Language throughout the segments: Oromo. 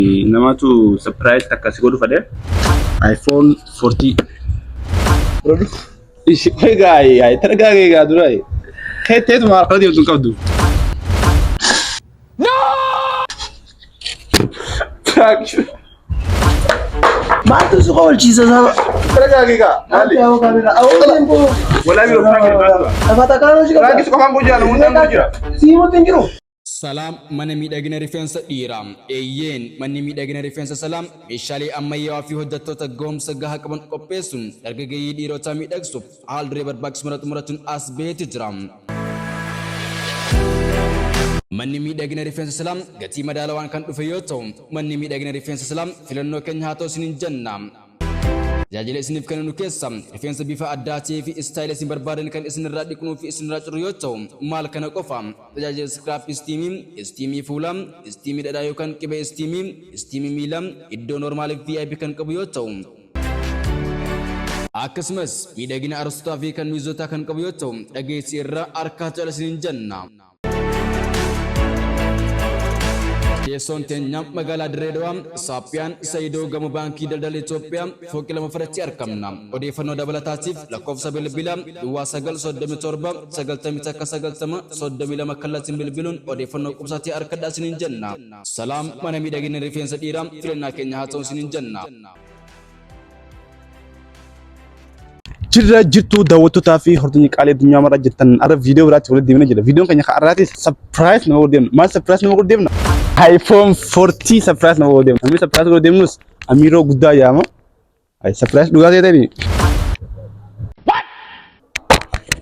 Namatu surprise takka si godhu fedhe. iPhone 40. Ishi qoy gaa'ee ay targaagee gaa dura ay. Keetteetu maal kana deemtu hin qabdu. No! Maaltu si oolchiisa saba? Targaagee gaa maali? Walaa biroo prank Lafa takkaan hojii qabda. Prank si qofaan gujjaa namoonni hin jira. Siimutti hin jiru. Salaam mana miidhagina rifeensa dhiiraa. Eeyyeen, manni miidhagina rifeensa Salaam meeshaalee ammayyaawaa fi hojjettoota gahumsa gahaa qaban qopheessuun dargaggeeyyii dhiirotaa miidhagsuuf haal duree barbaachisu mara xumurachuun as baheeti jira. Manni miidhagina rifeensa Salaam gatii madaalawaan kan dhufe yoo ta'u, manni miidhagina rifeensa Salaam filannoo keenya haa ta'u isiniin jenna. Tajaajila isiniif kenninu keessa rifeensa bifa addaa ta'ee fi istaayila isin barbaadan kan isinirraa dhiqnuu fi isinirraa cirru yoo ta'u, maal kana qofa tajaajila iskiraap istiimii, istiimii fuulaa, istiimii dhadhaa yookaan qibee istiimii, istiimii miilaa, iddoo noormaal fi VIP kan qabu yoo ta'u, akkasumas miidhagina arstotaa fi kan miizotaa kan qabu yoo ta'u, dhageessi irraa harkaa caala isiniin jenna. Teessoon teenya magaalaa Dirree Dhawaa, Saaphiyaan Sayidoo Gamoo Baankii Daldala Itoophiyaa fooqii lamaffaratti argamna. Odeeffannoo dabalataatiif lakkoofsa bilbilaa duwwaa 9 37 91 90 32 kallattiin bilbiluun odeeffannoo qubsaatii argadhaa isiniin jenna. Salaam mana miidhagina rifeensa dhiiraa filannaa keenya haa ta'u isiniin jenna. Jirra jirtu daawwattootaa fi hordoftoonni qaalii addunyaa maraa jirtan har'a viidiyoo biraatti walitti deemnee jira. Viidiyoon keenya kan har'aati surprise nama godhu deemna. Maal surprise nama godhu deemna? iPhone 40 surprise nama godhu deemna. Namni surprise godhu deemnus Amiiroo guddaa yaama. Ay surprise dhugaa ta'e ta'e.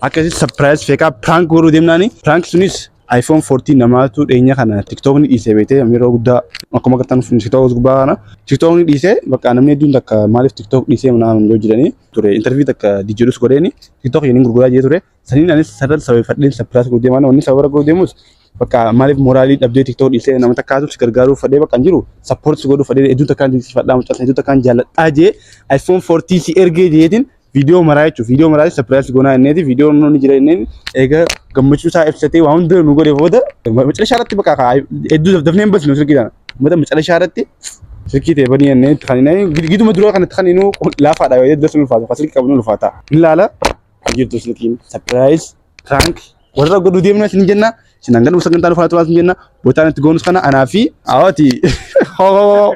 Akkasii surprise feekaa prank godhuu deemnaani. Prank sunis iPhone 14 namaatu dhiyeenya kana TikTokni dhiisee beekte Amiiroo guddaa akkuma agartan TikTok gubbaa kana TikTokni dhiisee bakka namni hedduun takka maaliif TikTok dhiisee manaa yoo jedhanii ture interview takka dijjedhus godheeni TikTok yeniin gurguraa jee ture saniin anis sarara sababeeffadheen surprise godhuu deemaan wanni sababa godhuu deemus bakka maaliif moraalii dhabdee TikTok dhiisee nama takkaatu si gargaaruu fadhee bakka hin jiru support si godhuu fadhee hedduun takkaan dinqisiifadhaa mucaa sana hedduu takkaan jaalladhaa jee iPhone 14 si ergee jeetiin viidiyoo maraa jechuun viidiyoo maraa surprise goonaa inneeti viidiyoo inni jira inneen eega gammachuu isaa ibsatee waa hunda nu godhe booda macarashaa irratti bakka hedduu dafnee hin basnu silkii kana uummata macarashaa irratti silkii ta'e banii innee kan inni giduma dura kanatti kan inni laafaadha yoo hedduu sun ulfaatu kan silkii qabnu ulfaata ni laala jirtu silkiin surprise prank warra godhuu deemna isin jenna isin hanga dhufu sagantaa dhufaa turaa isin jenna botaan itti goonus kana anaa fi awati hoo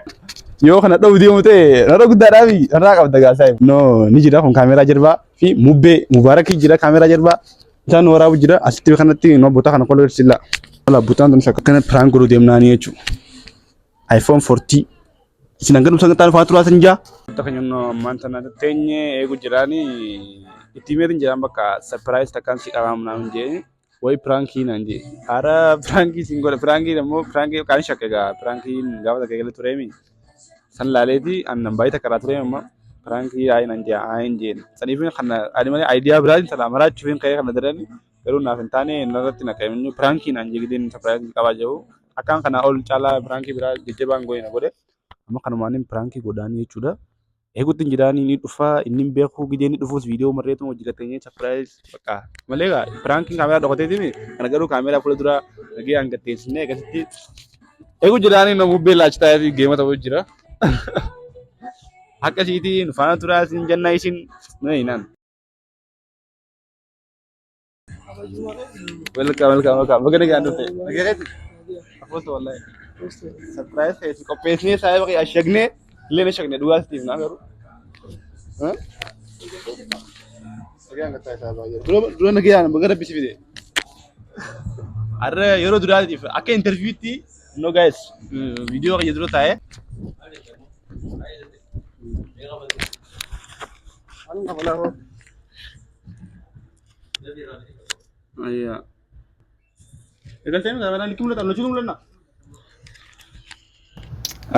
yoo kana dha'u deemu ta'e narra guddaadhaa fi narraa qabda gaasaa no ni jira kun kaameeraa jarbaa fi mubbee mubaarakii jira kaameeraa jarbaa isaan waraabu jira asitti kanatti no botaa kana koloo silla wala botaan tun akkana prank godhuu deemnaanii jechuudha iPhone 40 isin hanga dhufu sagantaa dhufaa turaa isin jaa. Wanta kan jennu ammaan tana teenye eegu jiraani itti himeetiin jiraan bakka surprise takkaan si qabaa naan jee wayi piraankii naan jee haara piraankii siin godha piraankii ammoo piraankii kaan shakke gaa piraankiin gaafa takka eegale tureemi san laaleeti annan baay'ee takka irraa tureemi amma piraankii ayi naan jee ayi hin jeen saniif kana ani malee ayidiyaa biraatiin sana maraachuuf hin ka'ee kana darani garuu naaf hin taane narratti naqee piraankii naan jee gideen surprise qabaa jiru akkaan kanaa ol caalaa piraankii biraa jajjabaan godhe na godhe amma kanumaan piraankii godhaanii jechuudha. Eeguutti hin jiraanii ni dhufa inni hin beeku gidee inni dhufuus viidiyoo marreetuma hojii gateenyee surprise bakka malee egaa piraankiin kaameraa dhokateetimi kana garuu kaameraa fuula dura nagayaan gatteessinee akkasitti eeguu jiraanii nama bubbee laachitaa fi geema ta'uu jira. Akkasiitii nu faana turaa isin jennaa isin nu hinaan. Welcome, welcome, welcome. Baga nagaan dhufte. Nagaa keeti? Afoolta wallahi. Surprise ta'e si qopheessinee saayiba kee ashagnee illee na shagne dhugaa sitti himnaa garuu. Nagaan gattaa isaa baay'ee. Dura dura nagaan baga rabbi si fide. Har'a yeroo duraatiif akka interviewtti no guys viidiyoo kiyya dura taa'ee. Ayyaa. Eegaltee kaameraan itti mul'ata, nuti mul'anna.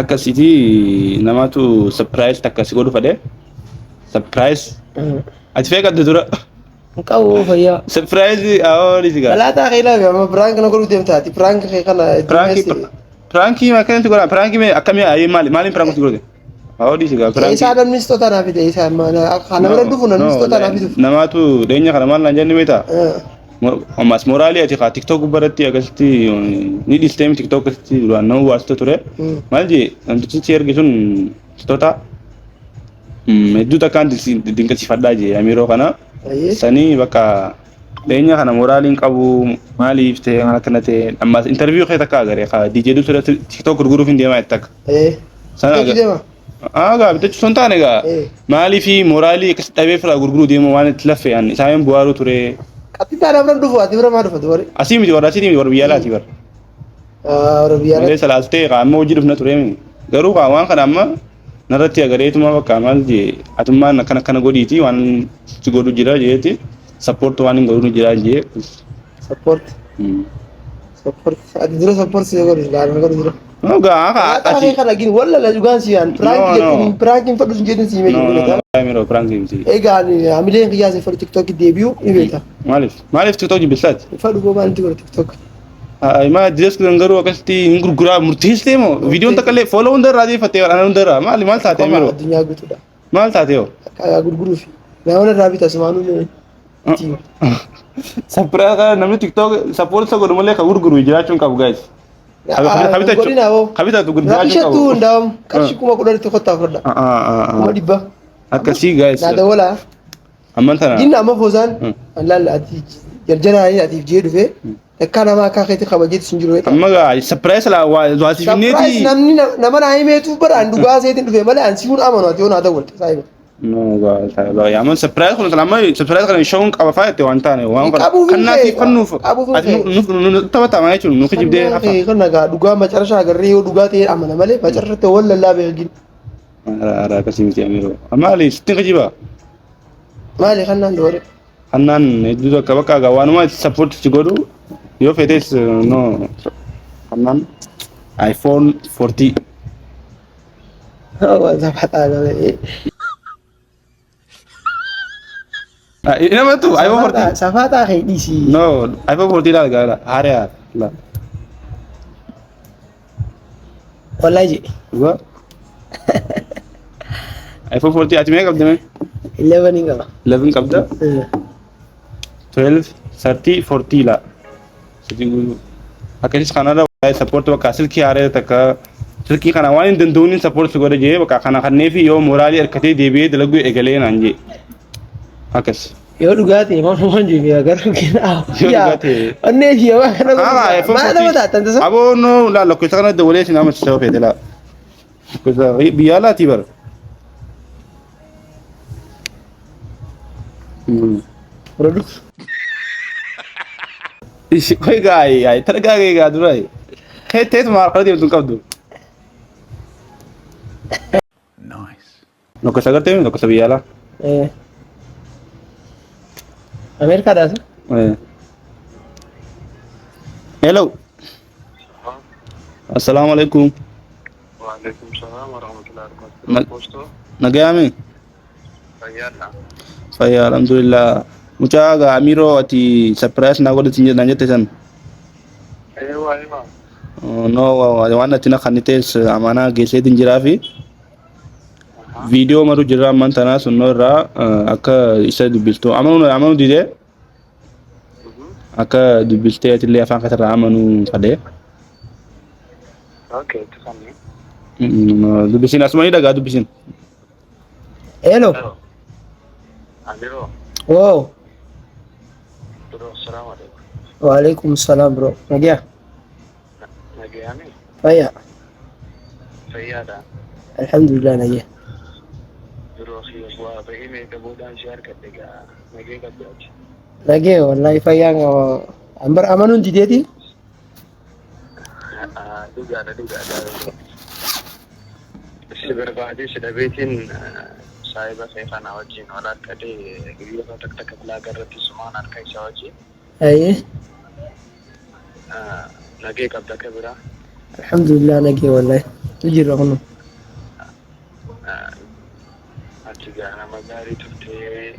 Akkasiiti namatu surprise takka si godhu fedhe. Surprise. Ati fee qabdu dura. Qabu fayyaa. Surprise awoo ni sigaa. Galaataa kee ilaafi amma piraank na godhuu deemta ati piraank kee kana Piraanki piraanki akkanatti godha piraanki mee akkamii ayee maali maaliin piraanki si godhe? Awoo ni sigaa piraanki. Isaa namni sitoota naa fide isaa kan nama dhufu namni sitoota naa fidu. Namaatu dhiyeenya kana maal naan jenne beektaa? Ammas moraalii ati kaa TikTok gubbaratti akkasitti ni dhiistee miti TikTok akkasitti duraan nama waasita ture. Maal jee namtichi si erge sun toota hedduu takkaan dinqisiifadhaa jee Amiiroo kana. Sanii bakka dhiyeenya kana moraaliin qabu maaliif ta'e maal akkana ta'e ammas interview kee takka agaree kaa DJ Dulce irratti TikTok gurguruuf hin deemaa jette takka. Sana Bitachuu deema. Haa gaa bitachuu sun taane gaa maaliif moraalii akkas dhabee firaa gurguruu deema waan itti laffe an isaan bu'aaruu ture. Qaxxitaa na bira dhufu ati bira maa dhufa duwari. Asii miti warra asii miti warra biyya alaati bara. Warra biyya Malee alaati. salaaltee kaa amma hojii dhufna ture garuu kaa waan kana amma narratti agareetuma bakka maal jee atummaan akkana akkana godhiiti waan si godhu jira jeeti support waan hin godhu jira jee. Support. Support. Ati dura support si godhu laala godhu dura. No gaa kaa Ati ati. kana gin walla la dhugaan si yaan prank No, no. jettin prank hin fadhu sin jedhin si himee No jiru no beektaa. no Amiro prank miti. Egaa ani hamileen kiyyaa si fadhu TikTok deebi'u ni beekta. Maaliif maaliif TikTok jibbisaati? Hin fadhu boo maal itti godhu TikTok. Maa direes kun garuu akkasitti hin gurguraa murteessitee moo viidiyoon takka illee fooloo hunda irraa deeffattee ana hunda irraa maali maal taate Qoma Amiroo addunyaa guutuudha. maal taate hoo? Akka gurguruufi. Nama irraa bita sumaanuu mee. Sappiraa kana namni TikTok sappoortii isa godhu malee kan gurguru jiraachuun qabu guys. Godina hoo. Kabitatu jiraachuu Rakkishattuu qabu. hundaa'u qarshii 10,000tti kottaa fudhadha. 100,000. Akkasii guys. Naa dawwalaa. Amman tana. Jinna amma foosaan laalla ati jarjaraan atiif jee dhufee takkaa nama akka keetti kabajeetu sin jiru. Amma gaa surprise laa waa waa si Surprise finneeti. namni nama naa himeetu bara an dhugaa seetiin dhufe malee an si'uun amanu ati yoo naa dawwalte saahiba. No gaa amma surprise kun amma surprise kana showun qaba faa jette waan taane waan kana Qabuuf hin kan naaf ta'e, kennuuf qabuuf hin ati nu nu taphatama jechuun nu kijibdee hafa. Kan nagaa dhugaa macarashaa agarree yoo dhugaa ta'e amana malee macarashatti wal lallaabee gin. Ara akkasii miti Amiroo. Amma ali sittiin kijibaa. Maali kan naan dawwale? Hannaan hedduu takka bakka gaa waanuma support si godhu yoo feetes no hannaan iPhone 40 Safaxaa galee. Nama tu iPhone 40 Safaxaa kee dhiisii. no iPhone 40 laal gaa haariyaa la Wallahi jedhe. dhugaa iPhone 40 ati meeqa qabda mee 11 hin qaba. 11 qabda 12 30 40 la sadii guutuu akkasis kanarra waa'ee support bakka silkii haaree takka silkii kana waan hin danda'uun support si godha jee bakka kana kanneefi yoo moraalii harkatee deebi'ee dalaguu eegalee naan jee akkas. Yoo dhugaa ta'e maal waan jiru garuu kennaa. Yoo dhugaa ta'e. Onnee fi yoo kana Ah, iPhone maal nama 14. taatan tasa. Aboo no la lakkoofsa kana dabalee si nama sababa feete la. Lakkoofsa biyya alaatii bara. Fudhadhu. Ishi qoy gaay ay targaagee gaa dura. Teetuma harka deemtu hin qabdu. Lakkoofsa agartee lakkoofsa biyya alaa. Ameerikaadhaas. Hello. Assalaamu alaikum. Waalaikum salam warahmatullahi wabarakatuh. Posto Nagayaame. fayyaadha. Fayyaa alhamdulillah. Mucaa gaa Amiroo ati surprise naa godhati naan jette san. Eewa eewa. No waan ati na kannitees amaanaa geesseetiin jiraa fi viidiyoo maru jirra ammaan tanaa sunnoo irraa akka isa dubbistu amanuu amanuu didee akka dubbistee atillee afaan kasarraa amanuu fadhee. Okay, itti fanni. Dubbisiin asuma ni dhagaa dubbisiin. Hello. Amiroo. Wow. Bro, assalamu alaikum. Waalaikum salam bro. Nagaa. Nagayaami. Fayyaa. Fayyaadha. Alhamdulillah nagaa. Bro, kiyya bu'aa ba'ii meeqa boodaan si argadhe gaa nagee qabdaati. Nagee wallahi fayyaan qaba. Ambar amanuun dideeti. Dhugaadha dhugaadha. Si barbaadee si dhabeetiin saahiba kee kana wajjin wal argadee guyyoota takka takka bilaaga irratti sumaan harka isaa wajjin Ayyee. nagee qabda akka biraa. Alhamdulillah nagee wallahi. Tu jirra kun. Ati gaa nama gaarii turtee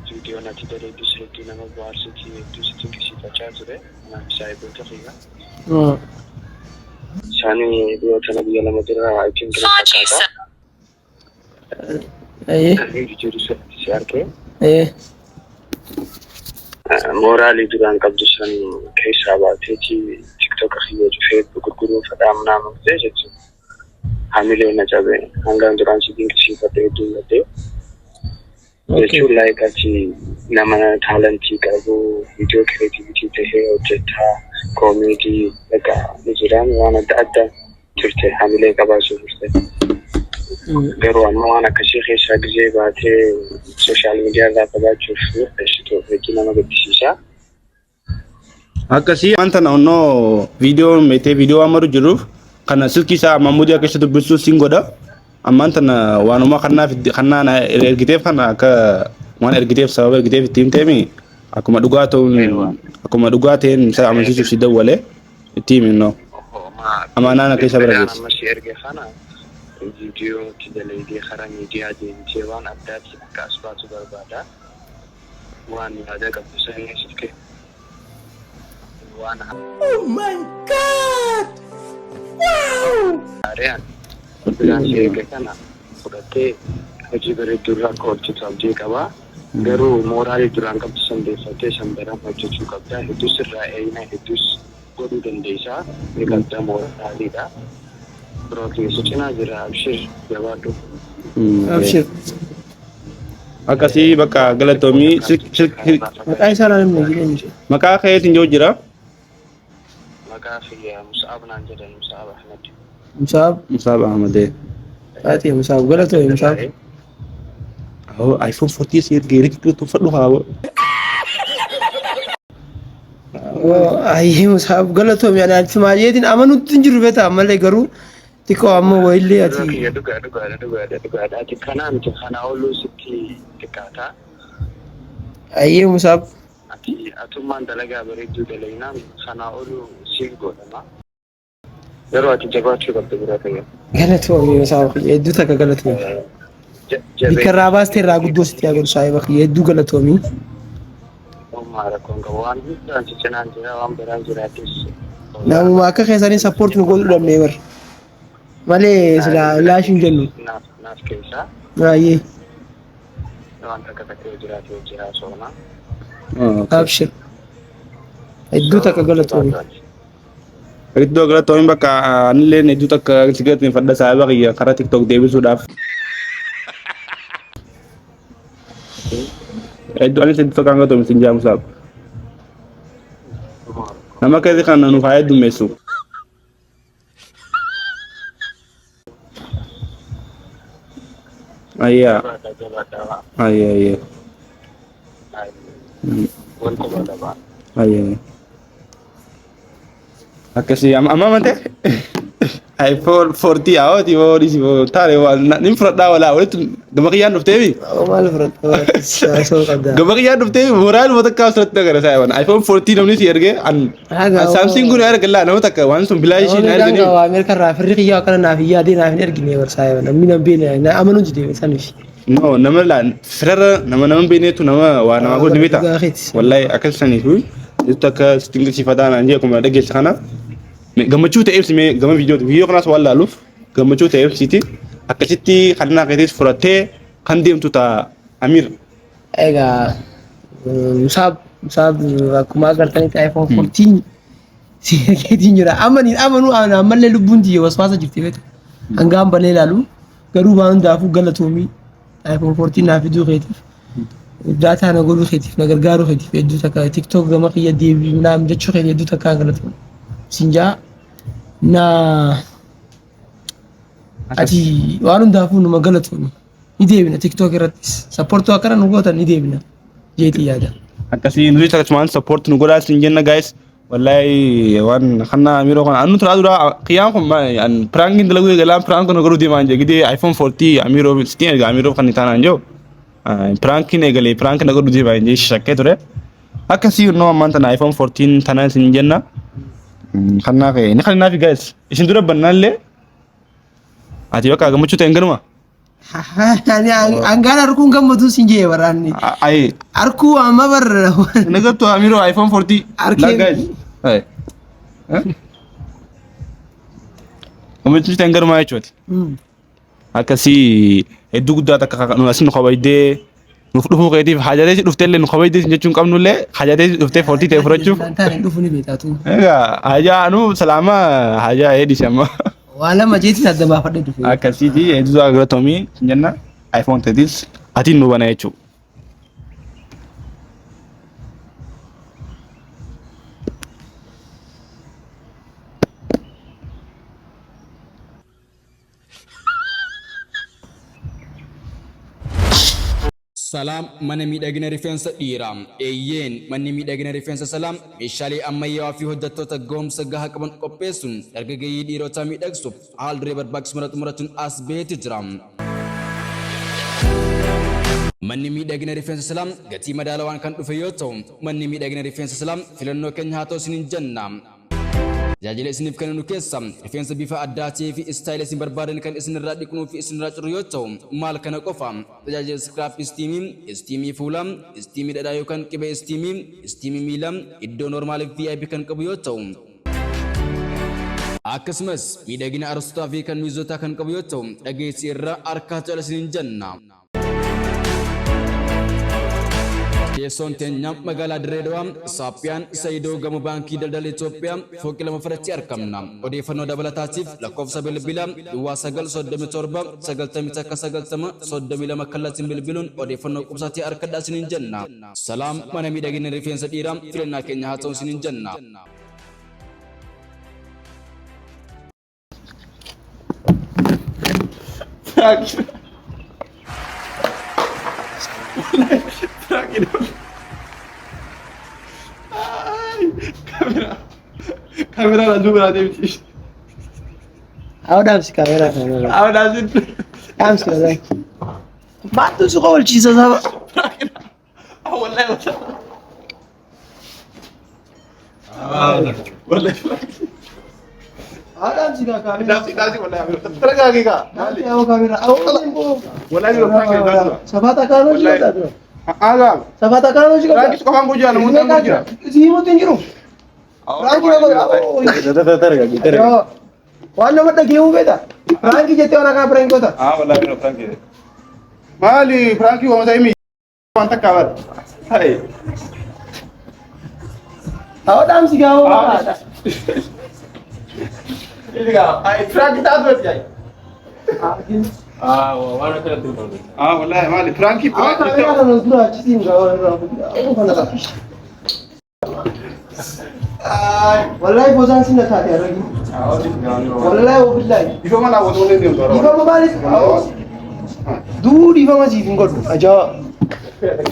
viidiyoon ati daleeddus hedduu nama bohaarsitii hedduu si dinqisiifachaa ture. Kanaaf saahiboota kiyya. Isaanii dhiyoo tana biyya lama jira ittiin kana fakkaata. Ayyee. Namni jijjiiru si arkee. Ayyee. Mooraalii duraan qabdu san keessaa baateeti TikToka kiyya cufee gurguruu fedhaa ምናምን ta'e jechuudha. Hamilee na cabe, hangaan duraan si dinqisiifadhe hedduun gadhee jechuun, like, ati nama talentii qabu, viidiyoo creativity tahee hojjetaa comedy egaa ni jiraan, waan adda addaa turte, hamilee qabaachuu turte. Garuu amma waan akkasii keessaa gizee baatee social media irraa qabaachuuf murteessitu hedduu nama gaddisiisa. Akkasii wanta na onnoo viidiyoo meetee viidiyoo waan maru jiruuf kana silkii isaa amma mudii akka isa dubbisuu siin godha. Ammaan tana waanuma kannaa kannaa na ergiteef kana akka waan ergiteef sababa ergiteef itti himteemi, akkuma dhugaa ta'uun, akkuma dhugaa ta'een isa amansiisuuf si dawwale, itti himi innoo. Amaanaan akka isa bira geesse. Amma si erge kana viidiyoo itti dalaydee karaa miidiyaa deemtee waan addaatiin akka as baatu barbaada. Waan yaada qabdu sanii siif waan Oh my God! Wow! haaraan biraan si erge kana fudhattee hojii bareedduu irraa akka hojjetu abdii qaba. Garuu mooraalii duraan qabdu san deeffattee san daran hojjechuu qabda. Hedduus irraa eeyina, hedduus godhuu dandeessaa. Ni qabda, mooraaliidha. Biroo keessa cinaa jira, abshir, jabaadhu. Abshir. Akkasii bakka galatoomii. Maqaa isaa naan himne jireenya ishee. Maqaa keetiin jiru jira. Maqaa kiyya Musaab naan jedhan, Musaab Ahmed. Musaab. Musaab Ahmadee. Ati Musaab, galatoomi Musaab. Oh, iPhone 14 si ergee rikituu tuffadhu haa. Ayyee Musaab, galatoomi. Ani ati maayyeetiin amanutti hin jiru beektaa, ammallee garuu xiqqoo amma wayillee Biroo ati. kiyya, dhugaadha, dhugaadha, dhugaadha, dhugaadha. Ati kanaa miti, kanaa oluu sitti xiqqaata. Ayyee Musaab. Ati atummaan dalagaa bareedduu dalagnaan kanaa oluu siif godhama. Garuu ati jabaachuu qabda, biroo kiyya. Galatoomi Musaab kiyya, hedduu takka galatoomi. Bikka irraa baastee irraa guddoo sitti haa godhu, saahiba kiyya, hedduu galatoomi. Uumaa rakkoon qabu, waan hundaan si cinaan jira, waan biraan jiraatis. Namuma akka keessanii support nu godhuu dhabnee bar. Malee silaa laash hin jennu. Naaf keessaa Baay'ee. waan takka takka yoo jiraate hojii haasofna. Abshir. Hedduu takka galatoomi. Iddoo galatoomi, bakka anillee hedduu takka si galateeffadha, saahiba kiyya, karaa TikTok deebisuudhaaf. Hedduu anis hedduu takka galatoomi sin jaa, Musaab. Nama akkasii kana nuuf haa heddummeessu. Ayyaa. Jabaadha, jabaadha. Ayyaa, ayyaa. Wal quba qaba. Ayyaa. Akkasii amma amma amante iPhone 14 haa moo dhisi moo taane waan nin fudhadhaa walaa walitti gama kiyyaan dhufteemi. Maal fudhatta osoo qabdaa. Gama kiyyaan dhufteemi, moraal uma takka asirratti agarra saayiban. iPhone 14 namni si ergee an Haga Samsung kun erga laa nama takka waan sun bilaa ishii na erganii. Daangaa Ameerikaa irraa firri kiyyaa akkana naaf hin yaadee naaf hin ergine bar saayiba, namni nan beekne na amanuun jide saniif. No, nama laa firarra nama nama beekneetu nama waa nama godhu ni beekta. Dhugaa keeti. Wallahi akkas saniifu jettu akka dinqisiifataa naan jee akkuma dhageesse kana gammachuu ta'eef simee gama viidiyoo viidiyoo kanaas waan laaluuf gammachuu ta'eef siiti akkasitti kannaa keetis fudhattee kan deemtu ta'a, Amir. Egaa Musaab akkuma agartanitti iPhone 14 si ergeetiin jira. Amaniin amanuu ammallee lubbuun tiyya waswaasa jirti beektu. Hangaan banee ilaalu garuu waan hundaafuu galatoomii, iPhone 14 naaf fiduu keetiif, daataa na godhuu keetiif, na gargaaruu keetiif, hedduu takka TikTok gama kiyya deebii naam jechuu keetiif hedduu takka galatoomii. Siin jaa na ati waan hundaafuu numa galatoomi. Ni deebina, TikTok irrattis supportuu akkana nu gootan ni deebina jeetii yaada. Akkasii nuti akkasumaan support nu godhaa sin jenna, guys. Wallahi waan kana Amiroo kana annu turaa dura kiyyaan kun an prankiin dalaguu eegalaan prank kana godhuu deemaan jee gidee iPhone 14 Amiroo sitiin erga Amiroo kan taanaan jiru prankiin eegalee prank na godhuu deemaan jee shakkee ture. Akkasii noo ammaan tana iPhone 14 tana sin jenna. Kannaa ka'e ni kan naafi, guys, isin dura bannaallee ati bakka gammachuu ta'een ganuma. Hangaan harkuun gammadu siin jee waraanni. Ayi. Harkuu amma bar. Nagattu Amiroo iPhone 14. Harkee- Laa guys. Ayi. Gammachuu ta'een ganumaa jechuuti. Akkasii hedduu guddaa takka nu asin nu kabajdee. Nuuf dhufuu keetiif hajatee si dhufteellee nu kabajdees jechuun qabnullee hajatee si dhuftee 14 ta'e fudhachuuf. Naan taane dhufu ni beektaatu. Egaa hajaa nu salaama hajaa eedhisi amma. Waa lama jeetiin adda baafadhee dhufe. Akkasiiti hedduu galatoomii jenna iPhone 13 atiin nu bana jechuudha. Salaam mana miidhagina rifeensa dhiiraa. Eeyyeen manni miidhagina rifeensa Salaam meeshaalee ammayyaawaa fi hojjettoota gahumsa gahaa qaban qopheessuun dargaggeeyyii dhiirotaa miidhagsuuf haal duree barbaachisu mara xumurachuun as baheeti jira. Manni miidhagina rifeensa Salaam gatii madaalawaan kan dhufe yoo ta'u, manni miidhagina rifeensa Salaam filannoo keenya haa ta'u isiniin jenna. Tajaajila isiniif kenninu keessa rifeensa bifa addaa ta'ee fi istaayila isin barbaadan kan isinirraa dhiqnuu fi isinirraa cirru yoo ta'u, maal kana qofa tajaajila iskiraap istiimii, istiimii fuulaa, istiimii dhadhaa yookaan qibee istiimii, istiimii miilaa, iddoo noormaal fi VIP kan qabu yoo ta'u, akkasumas miidhagina arstotaa fi kan miizotaa kan qabu yoo ta'u, dhageessi irraa harkaa caala isiniin jenna. Teessoon teenya magaalaa Dirree Dhawaa, Saaphiyaan Sayidoo Gamoo Baankii Daldala Itoophiyaa fooqii lamaffaratti argamna. Odeeffannoo dabalataatiif lakkoofsa bilbilaa duwwaa 9 37 91 90 32 kallattiin bilbiluun odeeffannoo quubsaa ta'e argadhaa isiniin jenna. Salaam mana miidhagina rifeensa dhiiraa filannaa keenya haa ta'u isiniin jenna. Prank. Prank. Kamera. Kamera dhaan duuba deemti. Haa dhaamsi kaameraa kana. Haa dhaamsi. Dhaamsi wallahi. Maaltu si qolchiisa saba? Wallahi wallahi. Haa dhaamsi kaameraa. Dhaamsi dhaamsi wallahi. Taragaagi kaa. Dhaamsi haa kaameraa. Wallahi yeroo prank jedhaa. Safaata kaanoo jiru taatu. Aagaa. Safaata kaanoo jiru. Prank qofaan guyyaa namoota hin jira. Si himuutti hin jiru. Prank nama godha. Waan nama dhagee'uu beekta. Prank jettee waan akka prank goota. Ah wallahi yeroo prank. Maali prank waan ta'e waan takka bara. Hai. Haa dhaamsi gaawoo maqaadha. Ini gaa, ai prank taatu ati. Ah, waan akkanatti hin ta'u. Ah wallahi maali prank Haa kaameraa kana dura achitiin gaawoo irraa fuudhu. Wallahi bozaan sinna taate arragi. Wallahi wabillahi. Dhiifama laa otoo hin deemtu. Dhiifama maaliif? Duu dhiifama siif hin godhu. Ajaa'iba.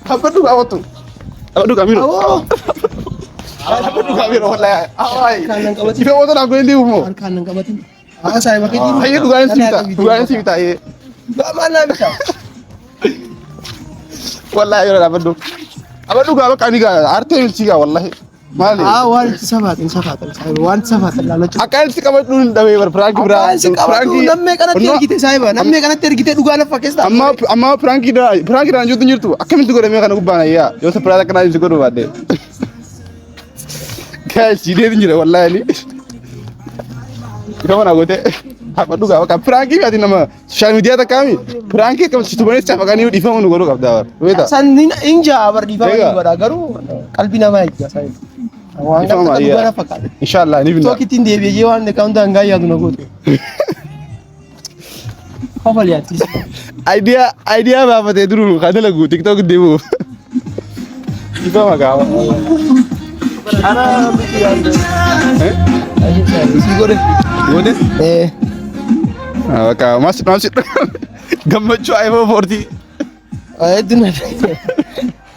Dhaabadhu gaafatu. Dhaabadhu kaamiro. Awoo. Dhaabadhu kaamiro wallahi. Harkaan nan qabatin. Dhiifama otoo naaf godhin deemu moo? Harkaan nan qabatin. Haa saayiba keetii. Hayyee dhugaan si bitaa. Dhugaan si bitaa. Dhugaa maal naa bitaa? Wallahi yeroo dhaabadhu. Dhaabadhu gaa bakka ani gaa aartee milchii gaa wallahi. Maali? Haa waan itti safaaxin safaaxin saayiba waan itti safaaxin laalachuu. Akka itti qabadhu hin dhabee bar piraanki biraa. Akka itti qabadhu nammee kanatti ergite saayiba nammee kanatti ergite dhugaa lafa keessa. Amma amma piraanki dha piraanki dhaan jirtu jirtu akkamitti godhamee kana gubbaan ayyaa yoo sapiraas akkanaa si godhu baadde. Guys, jidee jira wallahi ni. Ifa mana gote. Apa dhugaa bakka piraanki ati nama social media takkaami piraanki akkam si tubanis cafaqanii dhiifama nu godhuu qabda bar. Beektaa? San hin jaa bar dhiifama Egaa. ni godha garuu qalbii namaa eegga saayiba. Waan Dhiifama akka dhugaa ayyaa. na fakkaata. Inshallah ni binna. Tokkittiin deebi'ee waan akkaawunti hangaa yaadu na goote. Qofa liyaattis. Idea idea baafatee duruu kan dalagu TikTok deemu. Dhiifama gaafa. Si godhe. Goote? Eh. Bakka mas mas gammachuu iPhone 14. Waa hedduu na dhagee.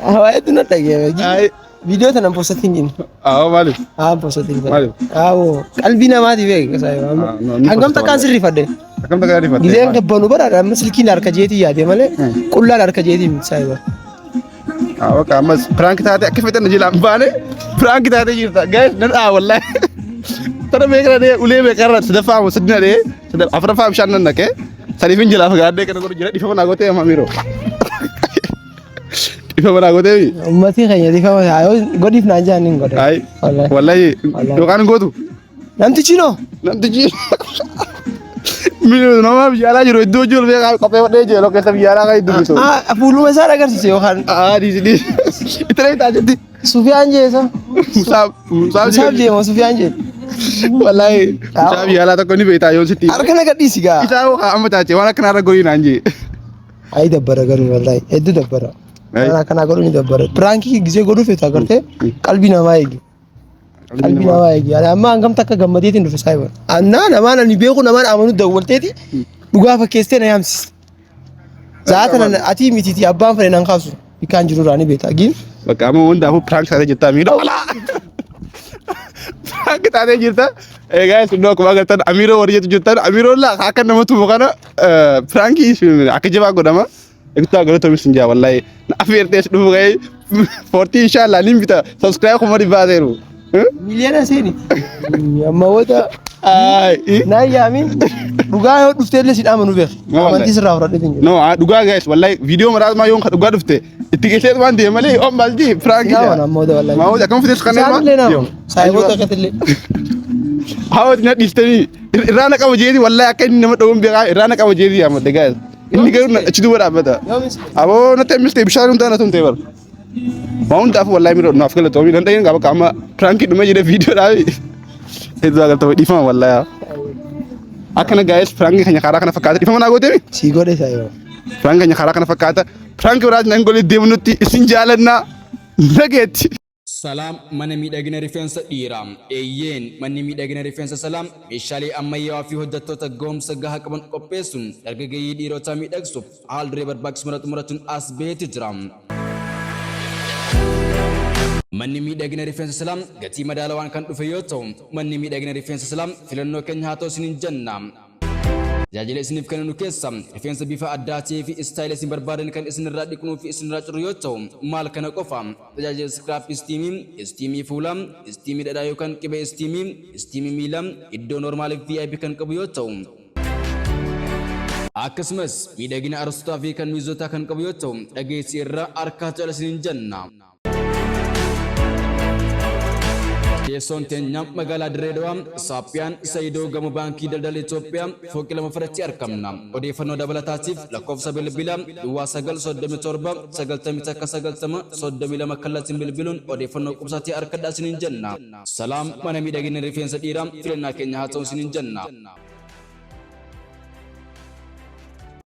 Waa hedduu na dhagee. Viidiyoo tana postatiin hin. Awwa maaliif? Haa postatiin. Maaliif? Awwa qalbii namaati beeku. Ni Hangam posta takkaan sirriifadhe. Akkam takka rifatte? Gizeen gabbanu bara amma silkiin harka jeetii yaade malee qullaan harka jeetii miti saayiba. Bakka ammas piraank taate akka fedhan jilaan baane piraank taate jirta. Guys nan dhaa wallahi. Tana meeqa dhee ulee meeqa irra sadaffaa moo sadii dhee afuraffaa bishaan nan naqee sadiifin jalaa fagaadhee kana godhu jira dhiifama naa gootee amma miiroo. Dhiifama naa gootee Uummatii keenya dhiifama yoo godhiif naan jaan hin godhe. Ay Wallahi. wallahi Wallahi. yookaan gootu Namtichi noo namtichi Nama biyya alaa jiru iddoo jiru beekaa qophee jira keessa biyya alaa kan dubbisu. Ah, fuuluma isaa agarsiise yookaan Ah, dhiisi dhiisi. Itti dheetaa jetti. Sufiyaan jeesa. Musaab Musaab Musaab jeema Sufiyaan jee. Wallaahi mucaa biyya alaa tokko ni beektaa yoo sitti. Harka na gadhiisi gaa. Isaa hoo amma taate waan akkanaa irra gorii naan jee. Ayi dabbara garuu wallaahi hedduu dabbara. Ayi. Waan akkanaa godhuu ni dabbara. Piraankii gisee godhuu feetu agartee qalbii namaa eegi. Qalbii namaa eegi. Ani amma hangam takka gammadeetiin dhufe saayiba. Annaa namaan ani beeku namaan amanu dawwalteeti dhugaa fakkeessitee na yaamsiste. Za'a kana atii mitiiti abbaan fedhe nan kaasu. Bikkaan jiru irraa ni beekta. Giin Bakka amma hundaafuu prank taatee jirta miidha. Prank taatee jirta. Egaa isin akkuma agartan Amiiroo warri jettu jirtan Amiiroon laa akka nama tumu kana prankii akka jabaa godhama. Eegtuu galatoomii sin jaa wallaahi. Afeertees dhufu ga'ee 14 inshallah nin bita subscribe 700,000. Miliyoona seeni. Amma wata Ay. naan yaamin dhugaa yoo dhuftee illee si amanu beek. No, wallahi. Amantii sirraa fudhadhee hin jiru. No, dhugaa guys, wallahi viidiyoo maraas yoon ka dhugaa dhufte itti geessee waan deeme malee on maalti prank Si amana amma wata wallahi. Maa akkam fites kanneen Isaan illee nama. Saayiboota akkatti illee. Hawwati na dhiistanii irraa na qaba jeeti wallahi akka inni nama dhowwun beekaa irraa na qaba jeeti yaamadde guys. Inni garuu achi duuba dhaabbata. Yoomis. Aboo natti ammiste bishaan hundaa na tumte bar. Waa hundaaf wallahi miroo naaf galatoomii danda'een qaba amma prankii dhume jedhee viidiyoo dhaabi. Hedduu galatoomii dhiifama wallahi. Akkana guys, prankii keenya karaa kana fakkaata dhiifama naa gooteemi. Si godhe saayiba. Prank keenya karaa kana fakkaata. Prank biraas nan golee deemnutti isin jaalannaa nageetti. Salaam mana miidhagina rifeensa dhiiraa. Eeyyeen, manni miidhagina rifeensa Salaam meeshaalee ammayyaawaa fi hojjettoota gahumsa gahaa qaban qopheessuun dargaggeeyyii dhiirotaa miidhagsuuf haal duree barbaachisu mara xumurachuun as baheeti jira. Manni miidhagina rifeensa Salaam gatii madaalawaan kan dhufe yoo ta'u, manni miidhagina rifeensa Salaam filannoo keenya haa ta'u isiniin jenna. Tajaajila isiniif kenninu keessa rifeensa bifa addaa ta'ee fi istaayila isin barbaadan kan isinirraa dhiqnuu fi isinirraa cirru yoo ta'u, maal kana qofa, tajaajila scrub steamii, steamii fuulaa, steamii dhadhaa yookaan qibee steamii, steamii miilaa, iddoo normal fi VIP kan qabu yoo ta'u, akkasumas miidhagina arstotaa fi kan miizotaa kan qabu yoo ta'u, dhageessi irraa harkaa caala isiniin jenna. Teessoon teenya magaalaa Dirree Dhawaa, Saaphiyaan Sayidoo Gamoo Baankii Daldala Itoophiyaa fooqii lamaffaratti argamna. Odeeffannoo dabalataatiif lakkoofsa bilbilaa 09 37 91 90 32 kallattiin bilbiluun odeeffannoo qubsaatii harkadhaa isiniin jenna. Salaam mana miidhagina rifeensa dhiiraa filannaa keenya haa ta'u isiniin jenna.